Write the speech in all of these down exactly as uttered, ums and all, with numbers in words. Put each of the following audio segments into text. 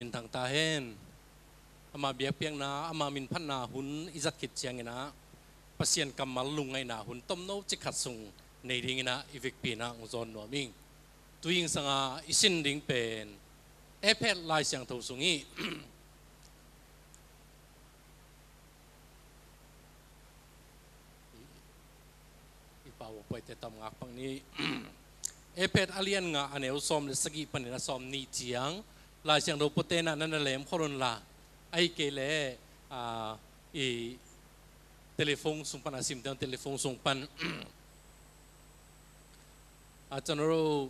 Minthang ta hen. Ama biakpiakna, ama minphatna hun i zat khit ciangin ah Pasian kammal lungngaihna hun tomno cik khat sung nei dingin ah i vekpi-in ah hong zawn nuam ing. Tuing sanga i sin ding pen Efesa Lai Siangtho sung i I pau a puaite tam ngak pak ni. Efesa a lian nga a neu sawm le sagih panin a sawm nih ciang Lai Siangtho puate'n ah na na lem khol un la, ahih kei leh, ah, i telephone sung pan a sim teng telephone sung pan a channel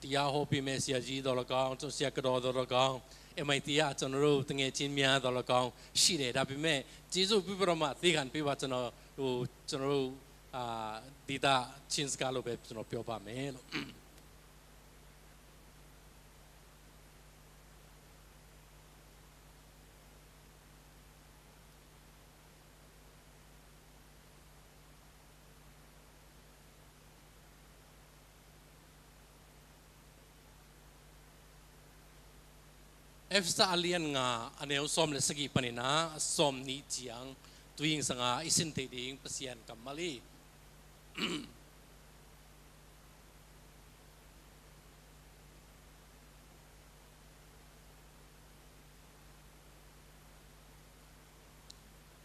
တရားဟောပေးမယ့် ဆရာကြီးသော်လည်းကောင်း၊ ဆရာကတော်သော်လည်းကောင်း၊ M I T အ channel သူငယ်ချင်းများသော်လည်းကောင်း ရှိတယ်။ ဒါပေမဲ့ ကျေးဇူးပြုပြီးတော့မှ သင်္ကြန်ပေးပါ။ ကျွန်တော်၊ ဟို၊ ကျွန်တော်တို့၊ အာ၊ ဒေသချင်းစကားလိုပဲ ကျွန်တော်ပြောပါမယ်လို့။ Efesa a lian nga a neu sawm le sagih panin ah a sawm nih ciang, tuing sanga i sin thei ding Pasian kammal hi.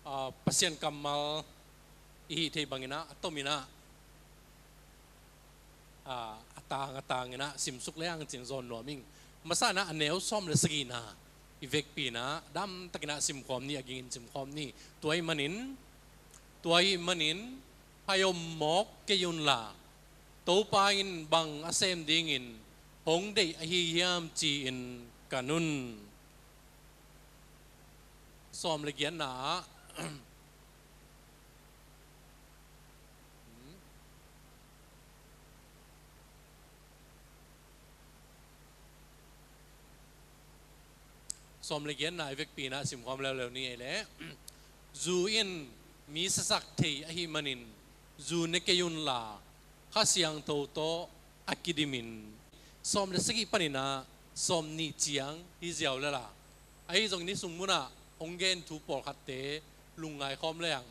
Ah, Pasian kammal i hih theih bangin ah, a tomin ah, ah, a tang a tangin ah simsuk le hang cin zawn nuam ing. Masa-in ah a neu sawm le sagihna i vekpi-in ah damtakin ah simkhawm ni, a gingin simkhawm ni. Tua ahih manin, tua ahih manin, hai om mawk kei un la, Topa in bang a sem dingin hong deih ahi hiam ci-in kan un. Sawm le giatna ah, sawm le giatna i vekpi-in ah simkhawm leuleu ni ei leh. Zu in mi sasak thei ahih manin, zu ne kei un la, Kha Siangtho tawh a kidimin. Sawm le sagih panin ah sawm nih ciang hi ziau le la, ahi zongin hih sung munah hong gen thu pawlkhatte lungngai khawm le hang.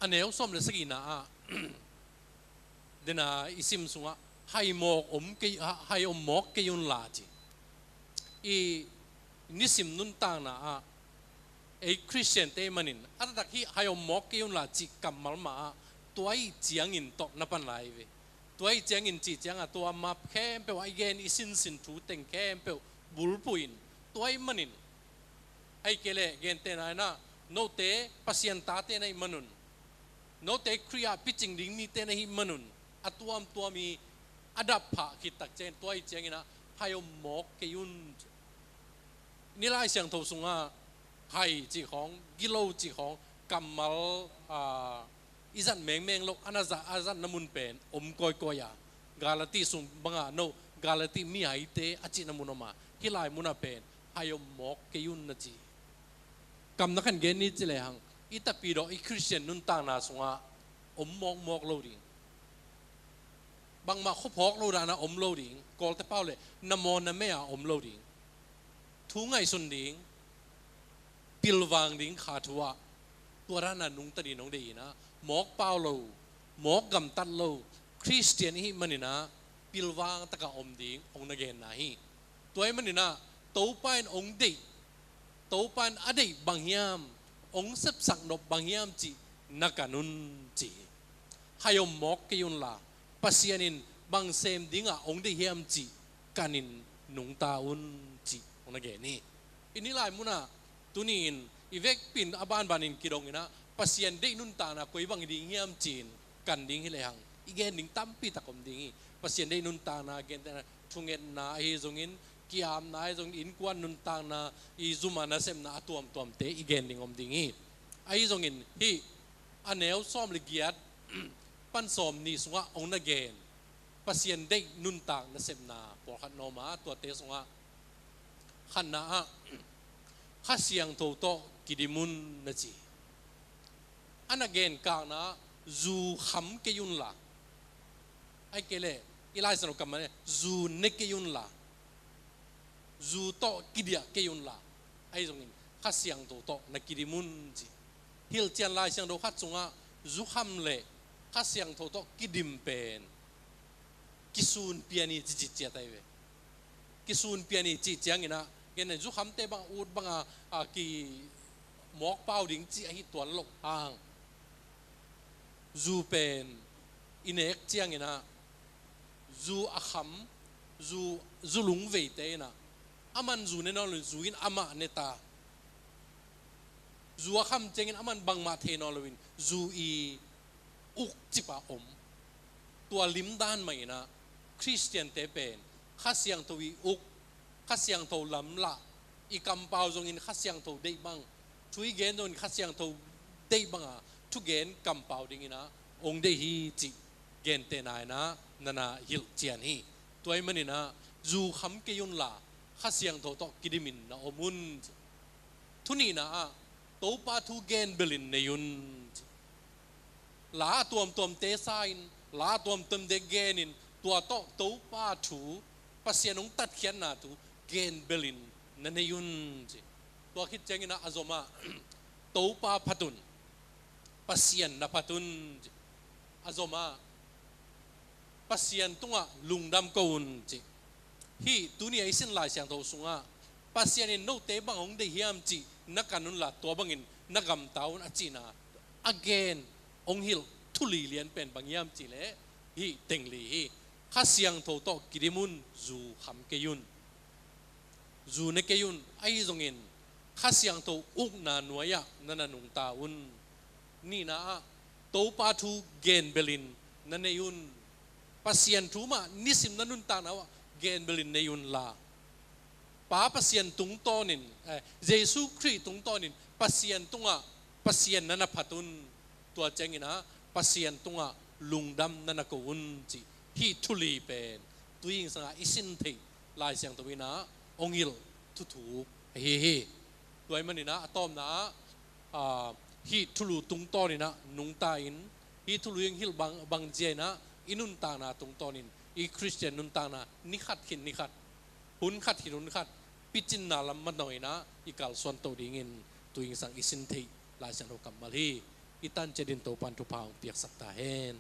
A neu sawm le sagihna ah, dena i sim sungah, hai mawk om kei, ha-, hai om mawk kei un la ci. I nisim nuntakna ah, ei Khristiante manin, a taktak hih hai om mawk kei un la cih kammal mah ah, tua ahih ciangin tawh na pan lai ve. Tua ahih ciangin cih ciangah, tua map khempeuh ah i gen i sinsin thu teng khempeuh bulphuh in, tua ahih manin, ahih kei leh gentehna in ah, note Pasian tate na hih manun, note Khrih ah picing ding mite na hih manun, a tuamtuam i a dap phah khit tak ciangin, tua ahih ciangin ah, hai om mawk kei un. Ni Lai Siangtho sungah hai cih khawng, gilo cih khawng, kammal, ah, i zat mengmeng loh, a na za-, a zatna mun pen om kawikawi a, Galati sung bangah, no, Galati mihaite a cihna mun om a, hih lai munah pen hai om mawk kei un na ci. Kamna khat gen ni ci le hang, i tapidawh i Khristian nuntakna sungah om mawkmawk lo ding. Bangmah khuaphawk lo dan a om lo ding. Kawlte pau leh na maw na mei a om lo ding. Thu ngaihsun ding, pilvang ding kha thu ah, tua dan a nungta dingin hong deih in ah, mawk pau lo, mawk gamtat lo Khristian i hih manin ah, pilvang takin om ding hong na genna hi. Tua ahih manin ah, Topa in hong deih, Topa in a deih bang hiam, hong sepsak nop bang hiam cih na kan un ci hi. Hai om mawk kei un la, Pasian in bang sem dingah hong deih hiam cih kanin nungta un cih hong na gen hi. I ni lai munah, tuni-in i vekpi-in a banbanin kidongin ah, Pasian deih nuntakna koi bang ding hiam ci-in kan ding hi le hang, i gen ding tampi tak om ding hi. Pasian deih nuntakna, gentehna, thungetna ahi zongin, ki-apna ahi zongin, innkuan nuntakna, i zum a nasepna a tuamtuamte i gen ding om ding hi. Ahi zongin hih a neu sawm le giat pan sawm nih sungah hong na gen Pasian deih nuntak nasepna pawlkhat na om a, tuate sungah khatna ah, Kha Siangtho tawh kidim un na ci. A na genkakna ah, zu kham kei un la, Ahih kei leh i Lai Siangtho kammal in, zu ne kei unla, zu tawh kidiah kei unla, ahi zongin Kha Siangtho tawh na kidim un ci. Hilhcian Lai Siangtho khat sungah zukham le Kha Siangtho tawh kidim pen kisun pian hi ci, ci ciat ahi ve. Kisun pian hi cih ciangin ah, gen in zukhamte bang ut banga, a, kimawk pau ding cih ahi tuan loh hang, zu pen i nek ciangin ah, zu a kham, zu, zu lungveite in ah, aman zu ne nawn loin zu in amah ne ta. Zu a kham ciangin aman bangmah thei nawn loin zu i uk cih pa om. Tua limdan mah in ah Khristiante pen Kha Siangtho i uk, Kha Siangtho lamlah, i kampau zongin Kha Siangtho deih bang, thu i gen zongin Kha Siangtho deih banga thugen kampau dingin ah hong deih hi cih gentehna in ah na na hilhcian hi. Tua ahih manin ah zu kham kei unla, Kha Siangtho tawh kidimin na om un ci. Thu nihna ah, Topa thu gen belin nei un ci. La a tuamtuamte sa-in, la a tuamtuamte genin, tua tawh Topa thu, Pasian hong tatkhiatna thu gen belin na nei un ci. Tua khit ciangin ah a zomah, Topa phat un, Pasian na phat un ci. A zomah, Pasian tungah lungdam ko un ci. Hih tuni a i sin Lai Siangtho sungah, Pasian in note bang hong deih hiam cih na kan unla, tua bangin na gamta un a cihna a gen, hong hilh thu li lian pen bang hiam cih leh hih teng li hi. Kha Siangtho tawh kidim un, zu kham kei un. Zu ne kei un, ahi zongin Kha Siangtho ukna nuai-ah na na nungta un. Nihna ah, Topa thu gen belin na nei un. Pasian thu mah nisim na nuntakna uh ah gen belin nei unla, Pa Pasian tungtawnin, eh, Jesu Khrih tungtawnin Pasian tungah Pasian na na phat un. Tua ciangin ah Pasian tungah lungdam na na ko un ci. Hih thu li pen tui zingsangah i sin theih Lai Siangtho in ah hong hilh thuthuk ahi hi. Tua ahih manin ah a tawpna ah, ah, hih thulu tungtawnin ah nungta in, hih thulu in hilh bang, bang zia in ah i nuntakna tungtawnin, i Khristian nuntakna ni khat khit ni khat, hun khat khit hun khat, picinna lam manawh in ah i kalsuan to dingin tui zingsang i sin theih Lai Siangtho kammal hi. I tan ciat in Topa'n thupha hong piaksak ta hen.